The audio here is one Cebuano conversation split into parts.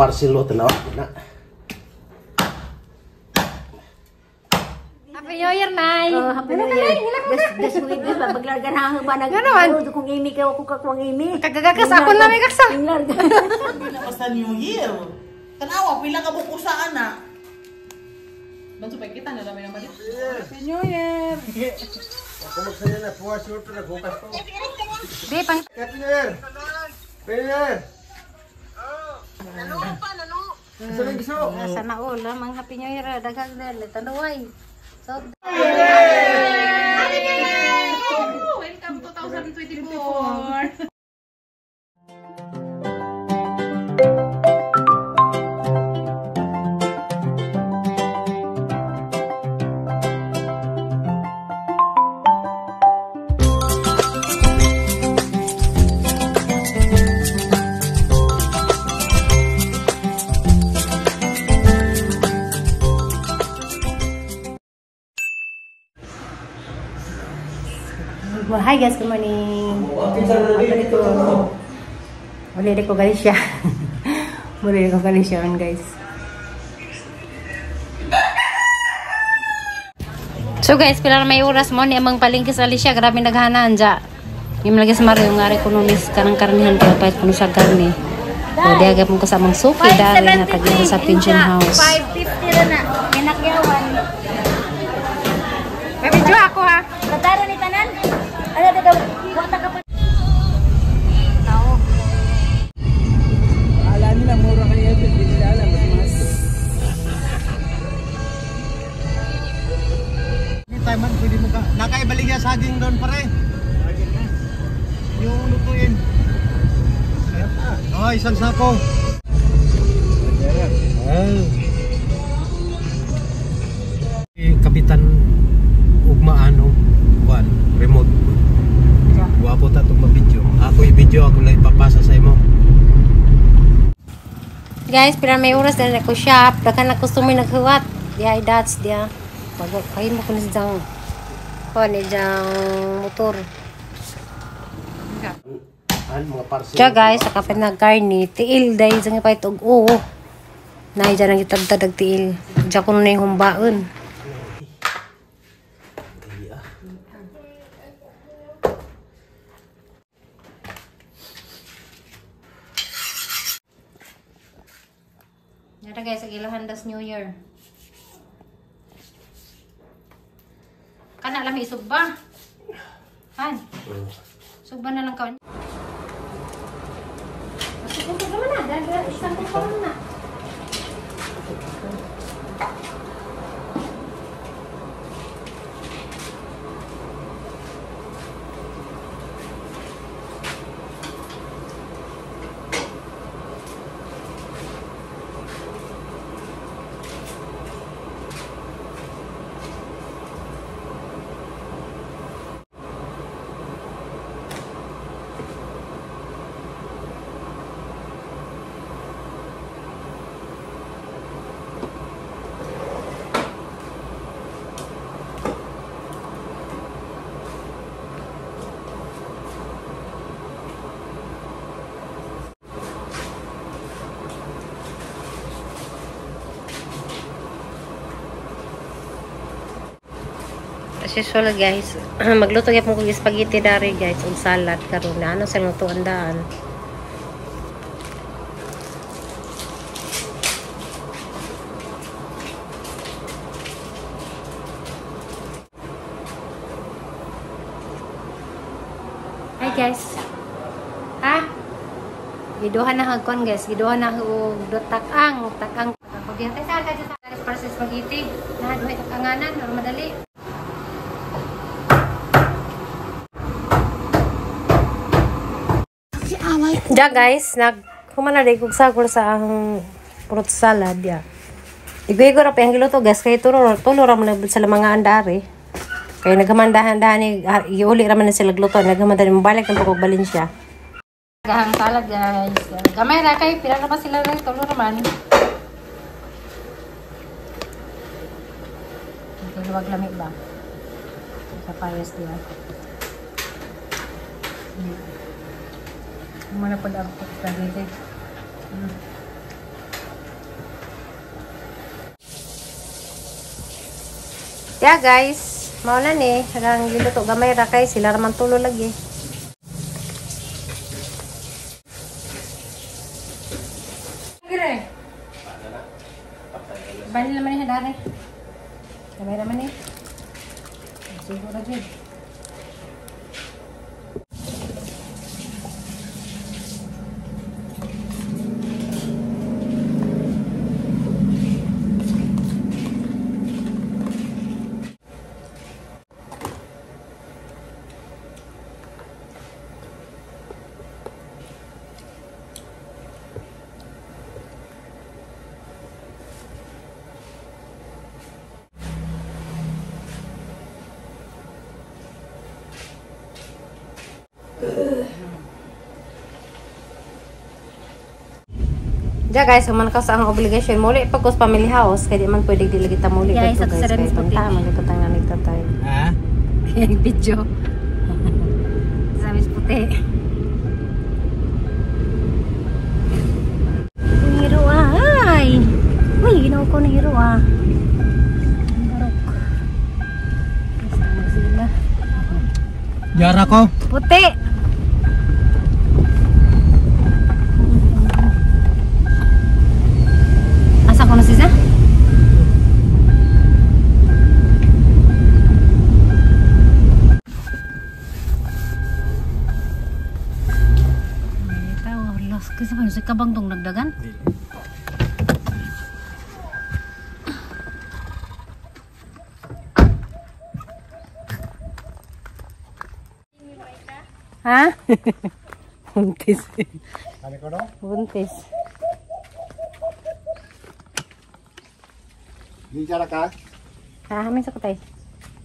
parcel o tanaw na. Happy New Year, Nay! Oh, Happy New Year. Das wibis ba baglarga na ba nag. Kung imi kay ako kakwang imi. Kagagagas ako na may kaksa. Basta New Year. Tanawa pila ka buko sa ana. Banso pa kita na namin naman. Happy New Year. Ako magsaya na puwas short na bukas ko. Di pang Happy New Year. Happy New Year. Nalo pa nalo. Sana all mang Happy New Year daghang dali tanuway. So Welcome 2024. Hi guys, good morning. Muli ko Galicia. Muli ko Galicia guys. So guys, pila na may oras mo ni amang palengke sa Alicia, grabe naghanan dya. Yung lagi sa Mario nga rin kuno mis kanang karnihan kaya pahit kuno sa karne. So diha gyapon ko sa amang suki dari nga tag sa pension house. 550 ra na. Ginakyawan. May video ako ha. Katara ni tanan. Ano daw? Wata ka pa. Akala nila mura kaya ito, hindi nila alam mas. Anytime man pwede mo ka. Nakaibalik ya saging doon pare. Yung lutuin. Oh, isang sako. Kapitan ugmaan og kuan remote. Guwapo ta tong ma-video. Ako i-video, ako lang ipapasa sa imo. Guys, pila may oras na ako shop. Daghan na customer naghuwat. Diha ay dats diha. Pag kayo mo kuno jang kuan ni jang motor. An mga parcel. Diya guys, sa kapit na garni, tiil dahil sa nga pahit og oo. Nay dyan ang gitagtad og tiil. Diya ko na yung humbaon. Kaya. Nara guys, ang ilahan das New Year. Kana lami isugba. Han. Sugba na lang ka. Masugba ka man na, dahil isang ko na. As usual guys, magluto gyapon kog spaghetti dari guys ug salad karon na ano sa lutuan daan. Hi guys. Ha? Giduha na hagkon guys, giduha na og takang, takang. Ako diha tay sa para sa spaghetti. Na duhay takanganan, or madali. Ja guys, naghuman na kog sagol sa ang fruit salad ya. Igoy-igo ra pa ang giluto guys kay tulo tulo ra man sa mga andari. Kay naghamandahan-dahan ni iuli ra man na sila gluto, naghamandahan mo balik ng pagog Valencia. Gahang salad guys. Gamay ra kay pila ra ba sila ra tulo ra man. Luwag lami ba? Sa payas diya. Muna po ang spaghetti. Yeah guys, mao na ni, hanggang giluto gamay ra kay sila ra man tulo lagi. Gire. Bali naman ni dare. Gamay ra man ni. Siguro jud. Ja guys, human ka sa ang obligation muli pag kus family house kay di man pwede dili kita muli Guys, dito guys kay punta man dito tang nanig tatay. Ha? Video. Sabi puti. Hero ay. Uy, ginawa ko ng hero ah. Barok. Basta sila. Yara ko. Puti. Asa ko na siya? Kasi ba sa kabang tong nagdagan? Ha? Buntis. Buntis. Di cara ka? Ha, hamin sa kutay.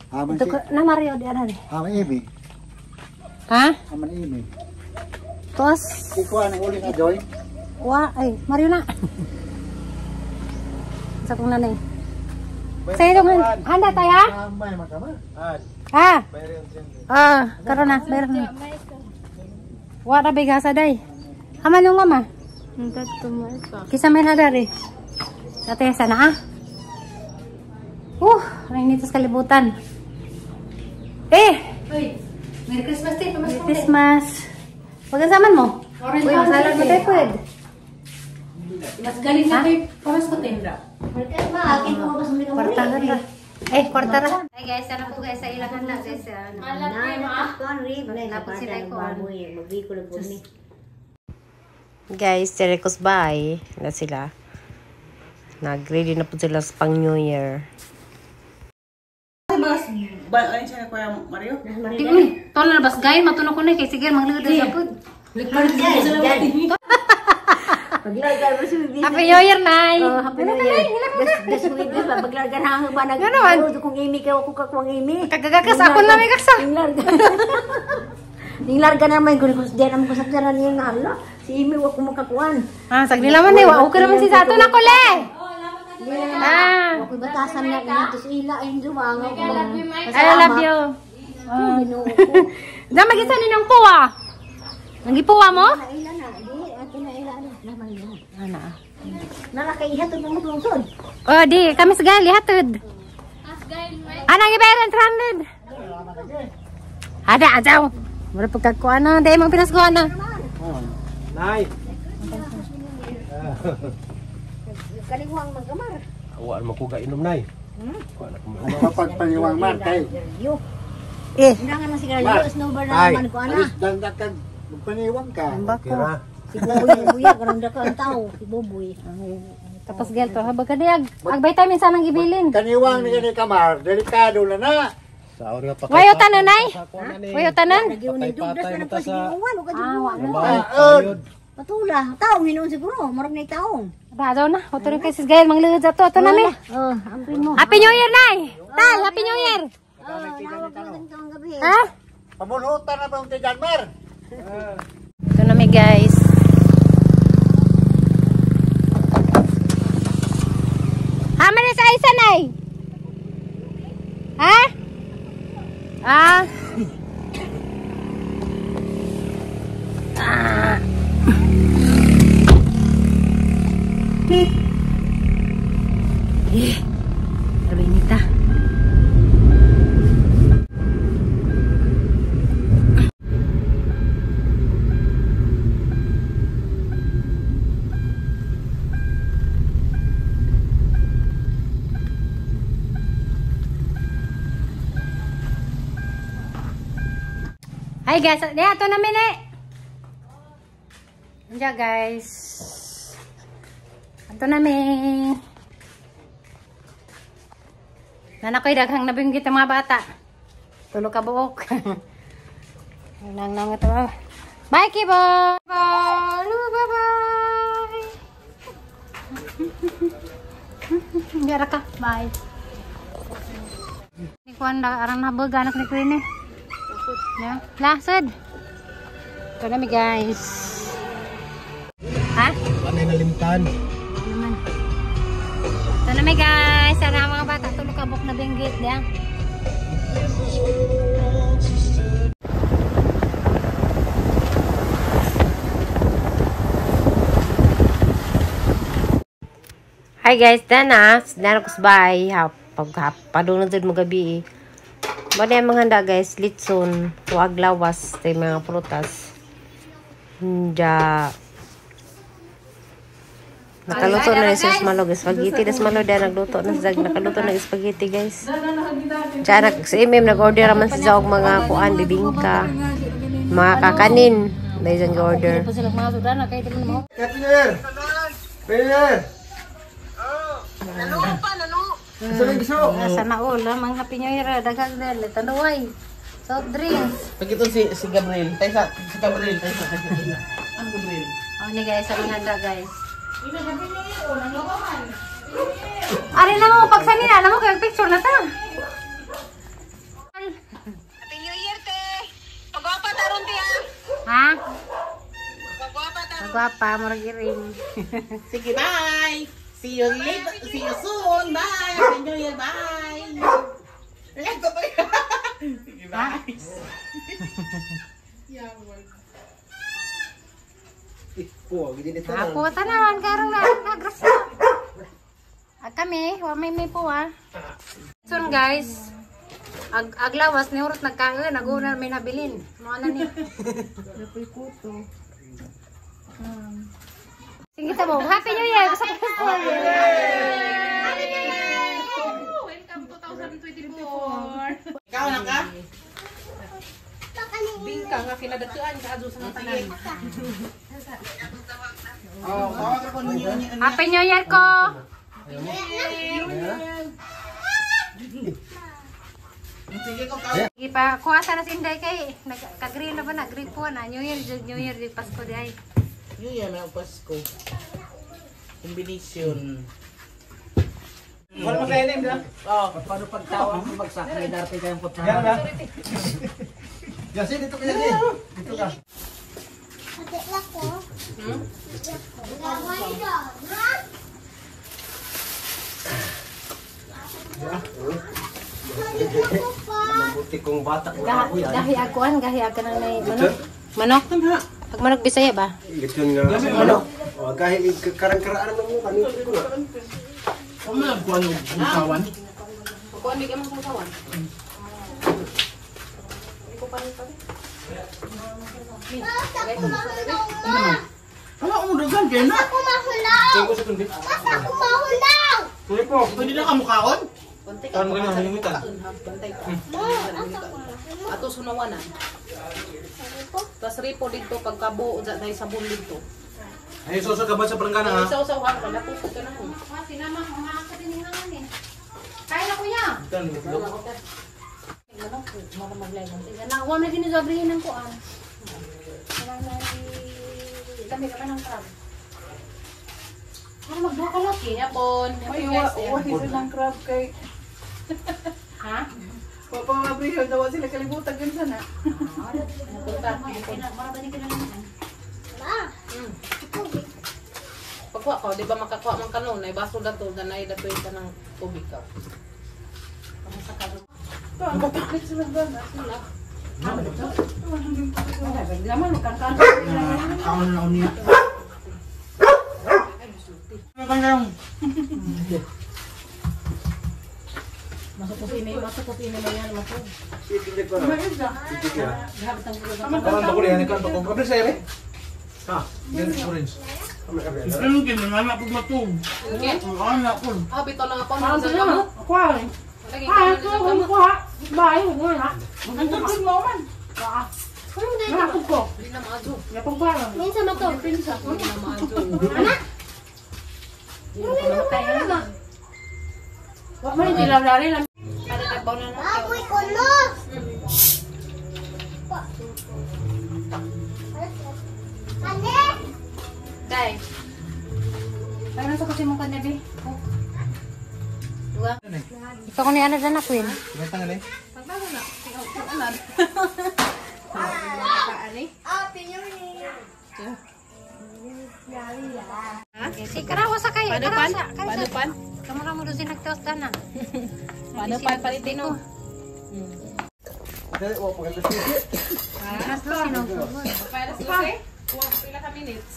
Haman Ito si ko, na Mario di ara ni. Haman imi. Ha? Haman imi. Tos. Ikuha ng uli na Joy. Wa, ay, Mario na. Sa kong nanay. Sa ito nga, handa tayo ha? Ha? Ah, karon na, meron na. Wa ra bigasa day. Haman yung mama. Kisa may nadari. Sa tayo sana ah. Ang init sa kalibutan. Eh! Uy, Merry Christmas din. Merry Christmas. Pagkasaman mo? Orange Uy, masalag mo tayo pwede. Mas galing na tayo. Pamasko tayo. Kwarta ra. Eh, kwarta ra. Ay guys, sana po guys sa ilang handa guys. Napot sila ko. Guys, Terekos bye na sila. Nag-ready na po sila sa pang New Year. Mario? Tol na bas gay matuno ko na kay sige maglugod sa pud. Happy New Year, Nay! Oh, Happy New Year. Das wibis ba baglarga na ba nag. Kung imi kay ako kakwang imi. Kagagakas ako na may kaksa. Ning larga na may gulo diyan ang kusap dyan niya nga hala. Si imi wa ko makakuan. Ah, sagli naman eh. Wa okay naman si Sato na kule. Ah. Ako batasan na ganito si ila ay duwa nga. I love you. Na magisa ni nang puwa. Ang gipuwa mo? Ila na, di ato na ila na. Ana. Nara kay ihatod mo lungsod. Oh, di kami sa gali hatod. Anang ibayaran 300. Ada ajaw. Mura pagkakuan na, di mong pinaskuan na. Nay. Kaliwang magkamar. Awaan mo ko gainom nay. Kuha na ko mo. Kapag paniwang man kay. Eh, Undangan na sigarilyo, snowboard na Ay, naman ko ana. alis dandak ka. Magpaniwang ka. Okay ra. Si Buboy buya karon da ka ang tao, si Buboy. tapos gel to habag ka diag. Ag vitamin sanang gibilin. Kaniwang ni kani kamar, delikado na na. Saon nga pa. Wayo tanan nay. Wayo tanan. Patay-patay mo ta sa Ah, wa na. trabaho. Patula, taong hinuon siguro, murag na taong. Ba daw na. Oto rin kay sis Gael manglugod sa to. Ato na mi. Oh, ampin mo. Happy New Year nay. Tal, Happy New Year. Oh, nawag mo tong gabi. Ha? Pamulutan na ba ang Janmar? Ito na mi guys. Hama na sa isa nay. Ha? Ah. Ah. Eh, grabe inita. Hi guys, ya ato namin eh. Diyan guys. Ato namin. Nanakoy daghang nabinggit ang mga bata. Tulo ka buok. Nang nang ito. Bye Kibo. Bye. Bye bye. Biara ka. Bye. Ni kuan arang nabog anak ni Queen eh. Ya, lasad. Ito na mi guys. Ha? Wala na limtan. Naman. Ito na mi guys. Sana mga bata tulog kabok na binggit ya. Hi guys, dana. Dana ko sa bahay. Pagpadunod mo gabi eh. Wala yung mga handa guys, litson, wag lawas, tay mga prutas. Nja. Nakaluto na yung sus malo, spaghetti. Das malo dahil nagluto na sa nakaluto na spaghetti guys. Diyan, sa MM, nag-order naman sa og mga kuan, bibingka, mga kakanin. Dahil dyan order. Happy New Year! Happy New Year! Sana all, mga Happy New Year, daghang dahil, tanuay, soft drinks. Pagkito si Gabriel, tayo sa si Gabriel, tayo sa. Ang Gabriel. Oh, ni guys, ang handa guys. Ari na mo pagsanin, alam mo kay picture na ta. Happy New Year, te! Pagwapa taron, te, ha? Ha? Pagwapa taron. Pagwapa, murag iring. Sige, bye! See you later. See you soon. Bye. Happy New Year. Bye. Sige, bye. Ako tanawan karong na nagras na. Kami, wa may po ah. Soon guys. Aglawas ni urot nagkaon, naguna may nabilin. Mo na ni. Sige mo. Happy New Year. Basta ko. Happy New Year. Welcome 2024. Ikaw na ka? Bingka nga kinadagkaan ka adto sa mga tanan. Oh, tawag ako New Year. Happy New Year ko. Sige ko ka. Sige pa, kuha sana si Inday kay nagka-green na ba na green po na New Year, New Year di Pasko di ay. New Year na Pasko. Combination. Wala magkailim na. Oh, Paano pagtawag mo bagsak? May darating kayong kutsara. Yan na. Yasin, dito ka Yasin. Dito ka. Mabuti kong bata ko ako yan. Gahi akuan, gahi ka nang may manok. Manok? Pag manok Bisaya ba? Lechon nga. Manok. Oh, gahi karang-karaan mo kanito ko na. Kuan bigyan mo sa kawan. Wala akong dagan kay na. Sige po. Pwede na ka mukhaon? Bantay ka. Bantay ka. Ato sunawanan. Tas ripo dito pagkabuo dyan ay sabon dito. Ay, suso ka ba sa paranggana ha? Isaw-saw ka na puso ka na ko. Ah, sinama ko nga sa diningangan eh. Kaya na kuya. Nakuha na ginisobrihin ng kuan. Wala na dami ka pa ng crab. Ano magduha ka laki? Yapon. Ay, wa sila ng crab kay Ha? wa pa mabriho daw sila kalibutan yun sana. Punta. Mara ba ni kinalaman? Pagkuha ko, di ba makakuha man kanon, ay baso dato, danay dato ka ng tubig ka. Kaon na niya. Ah, bitaw lang ako. Ano sa kamo? Kuha. Lagi Ah, ka ito kuha. Bye, wala. Ang tubig mo man. Ano ko? Minsan man to. Ana? Wa man dilaw dari lang. Apoy ko no. Ane? Day. Parang sa kasi mong kanabi. Dua. Ito ko ni ana dana Queen. Si karawa sa kay. Paano pan? Paano pan? Kamura mo doon sinagtaos dana. Paano pan palitino? Alas 12 no. Para sa 12? Pila ka minutes?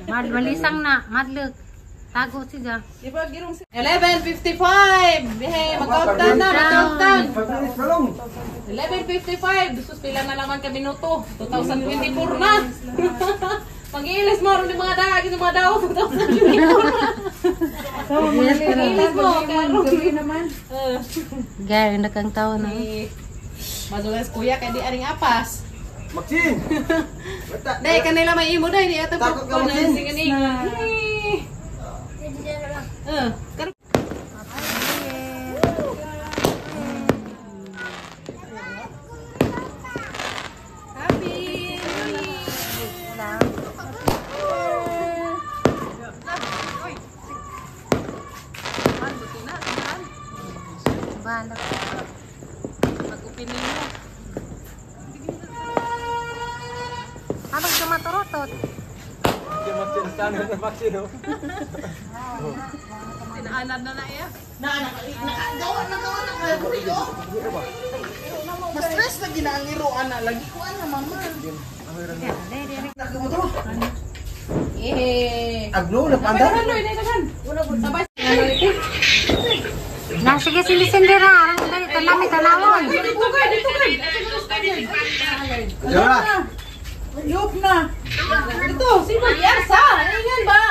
Malisang na, madlug. Tago siya. Di ba girong 11:55. Hey, mag-countdown na, mag-countdown. 11:55. Sus, pila na naman ka minuto. 2024 na. Pag-iilis mo ron yung mga dahag, yung mga daw, 2024 na. Pag-iilis mo, karon. naman. Gaya, nakang tao na. Madulas kuya kay di aring apas. Maxine! Dai kanila may imo dai di ato Takot ka, Maxine. Singaning. Eh, kar- Happy New Year! Balak. Mag-open ninyo. Habang tumaturotot. Tinaanad na na iya. Nagawa na gawa na kayo. Mas-stress na ginaangiroan na lagi ko ana mama. Eh. Agno, napanda. Daghan, daghan. Sabay. Na, sige, sindi-sindi ra. Arang dali, talami, talawon. Dito ka, dito ka. Jora! Yup na. Dito, sino yarsa? Ingan ba?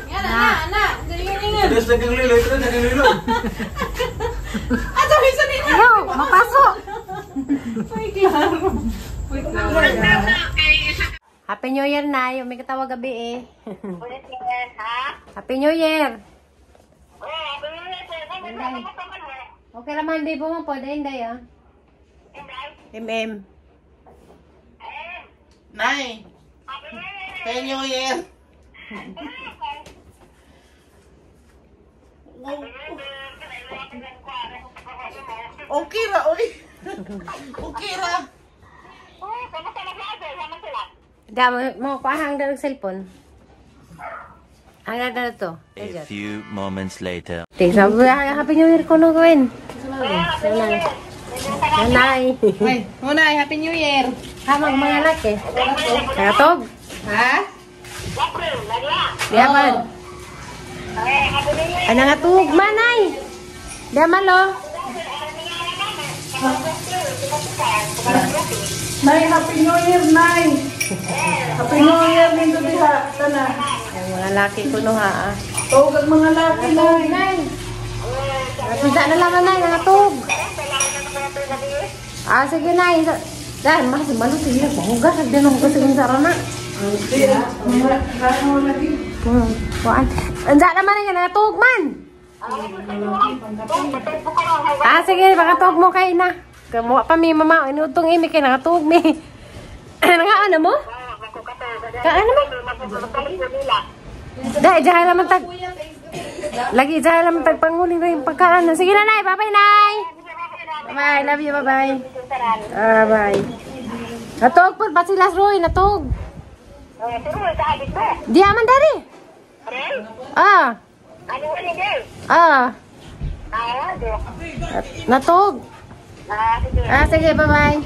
Yan, ana, ana. Ingan, ingan. Terus dagang lilo, terus dagang lilo. Ato, isa nila. Yo, mapasok. Ay, klaro. Uy, klaro. Happy New Year na. Yung may katawag gabi eh. Happy New Year. Okay naman, di po mo po. Inday ah. MM. Nay. Happy New Year. Okay ra, oy. Okay ra. Da, mo ko ahang dalag cellphone. Ang dala to. A few moments later. Tingnan, sabi, Happy New Year ko no, Gwen. Nanay. Ay, Munay, Happy New Year. Hamang mga laki. Katog. Ha? Diaman. Ana nga tug manay. Diaman lo. Nay, Happy New Year, Nay. Happy New Year nindot diha. Tana. Ang mga laki ko no ha. Tawag ang mga laki, Nay. Nay. Punta na lang nay nga tug. Ah, sige nay. Dan, mas malu sige hugas ag dinong ko sige sarana. Kuan. Unsa naman nga natug man? Ah, sige, baka tug mo kay na. Kamuha pa mi mama, inutong imi kay nakatug mi. Nga ano mo? Ka ano mo? Dai, jahay naman tag. Lagi jahay naman tag panguling rin pagkaan. Sige na nay, bye-bye nay. Bye, love you, bye-bye. Ah, bye. Natug po pa sila Roy, natug. Di aman dari. Ah. Ah. Natug. Ah, sige, bye-bye.